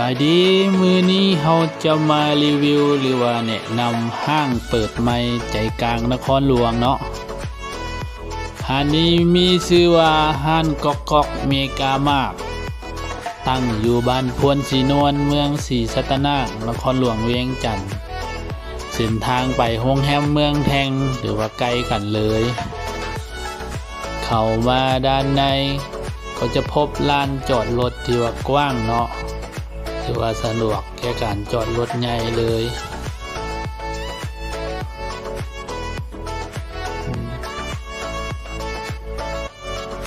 ສະບາຍດີ, ມື້ນີ້ເຮົາຈະມາຣີວິວ ຫຼືວ່າແນະນຳຫ້າງເປີດໃໝ່ໃຈກາງນະຄອນຫຼວງເນາະ. ຮ້ານນີ້ມີຊື່ວ່າຮ້ານກອກກອກເມກາມາກ, ຕັ້ງຢູ່ບ້ານພວນສີນວນ, ເມືອງສີສັດຕະນາກ, ນະຄອນຫຼວງວຽງຈັນ. ເສັ້ນທາງໄປໂຮງແຮມເມືອງແທ່ງ ຖືວ່າໃກ້ກັນເລີຍ. ເຂົ້າມາດ້ານໃນກໍຈະພົບລານຈອດລົດທີ່ວ່າກວ້າງເນາະ, ຖືວ່າສະດວກແກ່ການຈອດລົດໃຫຍ່ເລີຍ.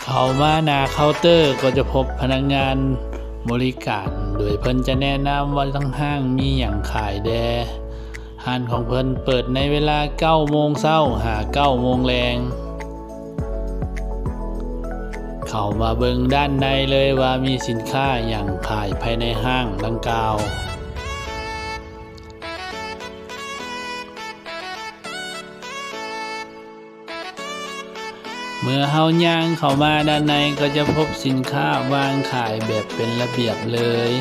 ເຂົ້າມາໜ້າເຄົາເຕີກໍຈະພົບພະນັກງານບໍລິການ, ໂດຍເພິ່ນຈະແນະນຳວ່າທາງຫ້າງມີຫຍັງຂາຍແດ່. ຮ້ານຂອງເພິ່ນເປີດໃນເວລາເກົ້າໂມງເຊົ້າຫາເກົ້າໂມງແລງ. ເຂົ້າມາເບິ່ງດ້ານໃນເລີຍວ່າມີສິນຄ້າຫຍັງຂາຍພາຍໃນຫ້າງດັ່ງກ່າວ. ເມື່ອເຮົາຍ່າງເຂົ້າມາດ້ານໃນກໍຈະພົບສິນຄ້າວາງຂາຍແບບເປັນລະບຽບເລີຍ.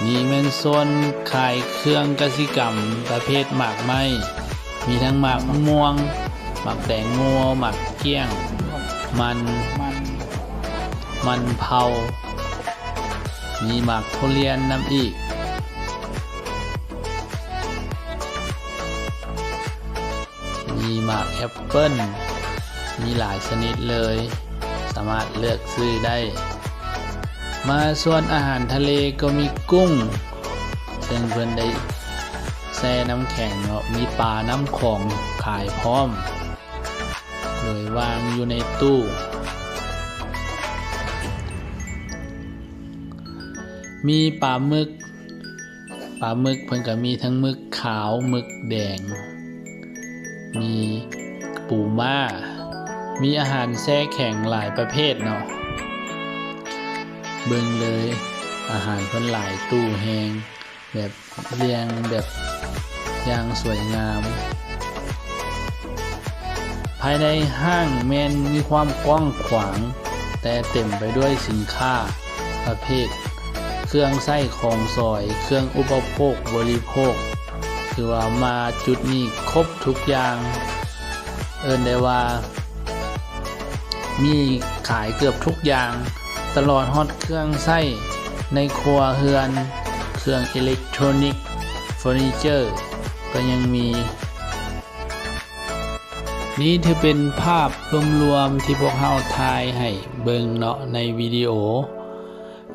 ນີ້ແມ່ນໂຊນຂາຍເຄື່ອງກະສິກຳປະເພດໝາກໄມ້, ມີທັງໝາກມ່ວງ, ໝາກແຕງໂມ, ໝາກກ້ຽງ, ມັນ, ມັນເຜົາ, ມີໝາກທຸລຽນນຳອີກ. ມີໝາກແອັບເປິ້ນ, ມີຫຼາຍຊະນິດເລີຍ, ສາມາດເລືອກຊື້ໄດ້. ມາສ່ວນອາຫານທະເລກໍມີກຸ້ງ, ເຊິ່ງເພິ່ນໄດ້ແຊ່ນ້ຳແຂງເນາະ, ມີປານ້ຳຂອງຂາຍພ້ອມ, ໂດຍວາງຢູ່ໃນຕູ້. ມີປາໝຶກ, ປາໝຶກເພິ່ນກໍມີທັງໝຶກຂາວ, ໝຶກແດງ, ມີປູມ້າ, ມີອາຫານແຊ່ແຂງຫຼາຍປະເພດເນາະ. ເບິ່ງເລີຍ, ອາຫານເພິ່ນຫຼາຍຕູ້ແຮງ, ແບບລຽງແບບຢ່າງສວຍງາມ. ພາຍໃນຫ້າງແມ່ນມີຄວາມກວ້າງຂວາງ, ແຕ່ເຕັມໄປດ້ວຍສິນຄ້າປະເພດເຄື່ອງໃຊ້ຂອງສອຍ, ເຄື່ອງອຸປະໂພກບໍລິໂພກ, ຖືວ່າມາຈຸດນີ້ຄົບທຸກຢ່າງ, ເອີ້ນໄດ້ວ່າມີຂາຍເກືອບທຸກຢ່າງ, ຕະຫຼອດຮອດເຄື່ອງໃຊ້ໃນຄົວເຮືອນ, ເຄື່ອງອີເລັກໂທຣນິກ, ເຟີນີເຈີກໍຍັງມີ. ນີ້ຖືເປັນພາບລວມໆທີ່ພວກເຮົາຖ່າຍໃຫ້ເບິ່ງເນາະໃນວິດີໂອ.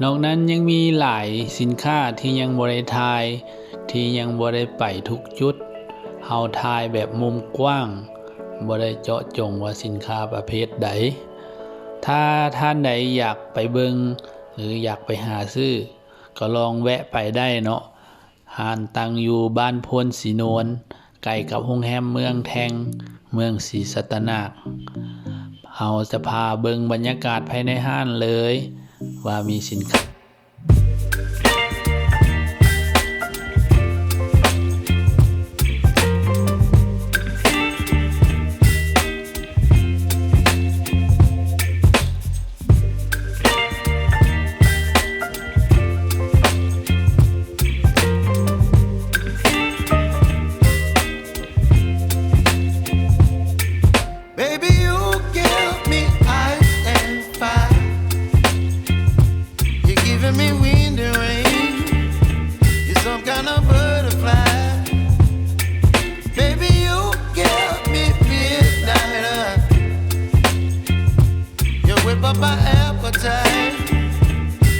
ນອກນັ້ນຍັງມີຫຼາຍສິນຄ້າທີ່ຍັງບໍ່ໄດ້ຖ່າຍ, ທີ່ຍັງບໍ່ໄດ້ໄປທຸກຈຸດ. ເຮົາຖ່າຍແບບມຸມກວ້າງ, ບໍ່ໄດ້ເຈາະຈົງວ່າສິນຄ້າປະເພດໃດ. ຖ້າທ່ານໃດຢາກໄປເບິ່ງ ຫຼື ຢາກໄປຫາຊື້, ກໍລອງແວະໄປໄດ້ເນາະ. ຮ້ານຕັ້ງຢູ່ບ້ານໂພນສີນວນ, ໃກ້ກັບໂຮງແຮມເມືອງແທ່ງ, ເມືອງສີສັດຕະນາກ. ເຮົາຈະພາເບິ່ງບັນຍາກາດພາຍໃນຮ້ານເລີຍ ວ່າມີສິນຄ້າ. Baby, you give me ice and fire. You're giving me wind and rain. You're some kind of butterfly. Baby, you give me midnight oil. You whip up my appetite.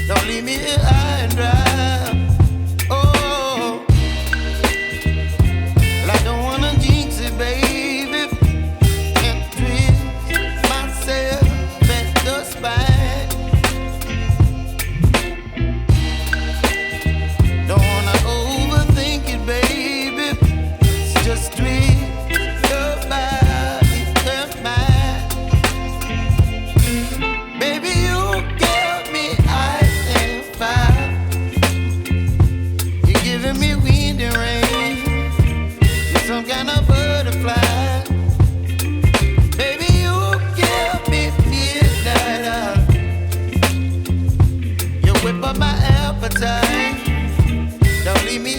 Don't leave me here high and dry. Oh, well, I don't wanna jinx it, baby, and twist myself at the spine. Don't wanna overthink it, baby. Just twist your body and mine. Baby, you give me ice and fire. You're giving me wind and rain. You're some kind of butterfly. Baby, you give me midnight oil. You whip up my appetite. ມີ